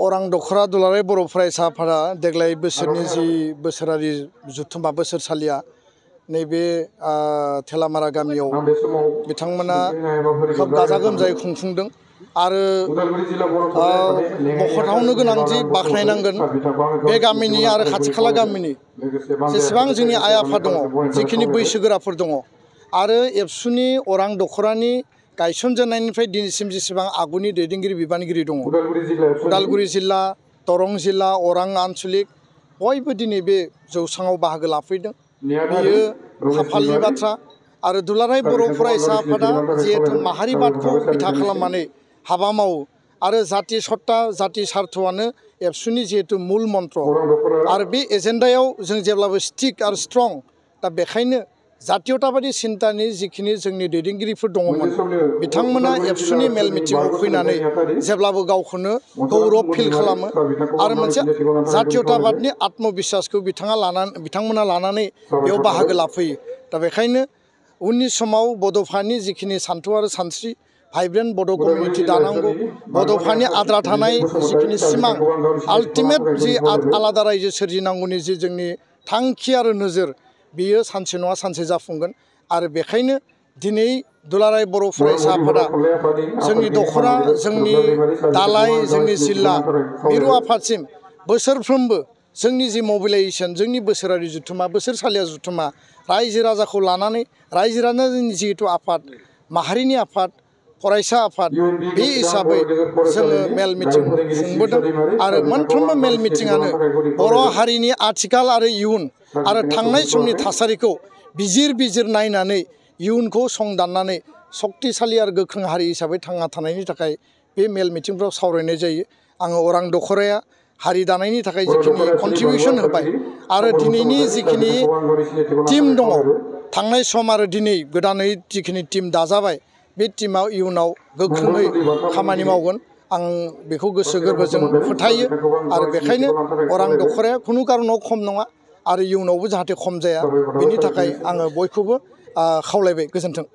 अरां दखरा दुलाराय बर' फरायसा आफादा देग्लाय बोसोरनि जि बोसोरारि जुथुम्मा बोसोरसालिया नैबे थेलामारा गामियाव बिथांमोना खोब गाजा गोमजायै खुंफुंदों आरो मख'थावनो गोनांथि बाख्नायनांगोन बे गामिनि आरो खाथि खाला गामिनि जेसेबां जोंनि आइ आफा दङ जिखिनि बैसोगोराफोर दङ आरो एबसुनि अरां दखरानि गायसनजेननायनिफ्राय दिनैसिम जेसेबां आगुनि दैदेनगिरि बिबानगिरि दङ उदालगुरि जिल्ला दरं जिल्ला अरां आन्चलिक बयबो दिनै बे जौसाङाव बाहागो लाफैदों बेयो खाफालनि बाथ्रा आरो दुलाराय बर' फरायसा आफादा जिहेतु माहारिबादखौ बिथा खालामनानै हाबा मावो आरो जाति सत्ता जाति सार्थआनो एबसुनि जिहेतु मुल मन्त्र आरो बे एजेन्डायाव जों जेब्लाबो स्टिक आरो स्ट्रं दा बेखायनो जातीयताबादि सिन्तानि जिखिनि जोंनि दैदेनगिरिफोर दङमोन बिथांमोना एबसुनि मेल मिटिङाव फैनानै जेब्लाबो गावखौनो गौरब फिल खालामो आरो मोनसे जातीयताबादनि आत्मबिश्वासखौ बिथांमोना लानानै बेयाव बाहागो लाफैयो दा बेखायनो उननि समाव बड'फानि जिखिनि सान्थौ आरो सानस्रि भाइब्रेन्ट बड' कमिउनिटि दानांगौ बड'फानि आद्रा थानाय जिखिनि सिमां आल्टिमेट जि आलादा रायजो सोरजिनांगौनि जि जोंनि थांखि आरो नोजोर बियो सानसे नङा सानसे जाफुंगोन आरो बेखायनो दिनै दुलाराय बर' फरायसा आफादा जोंनि दखरा जोंनि दालाय जोंनि जिल्ला मिरु आफादसिम बोसोरफ्रोमबो जोंनि जि मबिलाइजेसन जोंनि बोसोरारि जुथुम्मा बोसोरसालिया जुथुम्मा रायजो राजाखौ लानानै रायजो राजानि जिहेतु आफाद माहारिनि आफाद फरायसा आफाद बे हिसाबै जोङो मेल मिटिं खुंबोदों आरो मोनफ्रोमबो मेल मिटिङानो बर' हारिनि आथिखाल आरो इयुन आरो थांनाय समनि थासारिखौ बिजिर नायनानै इयुनखौ संदाननानै सक्तिशालि आरो गोख्रों हारि हिसाबै थांना थानायनि थाखाय बे मेल मिटिंफ्राव सावरायनाय जायो आङो अरां दखराया हारि दानायनि थाखाय जिखिनि कन्ट्रिबिउसन होबाय आरो दिनैनि जिखिनि टीम दङ थांनाय सम आरो दिनै गोदानै जिखिनि टीम दाजाबाय बे टीमाव इयुनाव गोख्रोङै खामानि मावगोन आं बेखौ गोसो गोरबोजों फोथायो आरो बेखायनो अरां दखराया खुनु कारनाव खम नङा आरो इयुनावबो जाहाथे खम जाया बेनि थाखाय आङो बयखौबो खावलायबाय गोजोन्थों।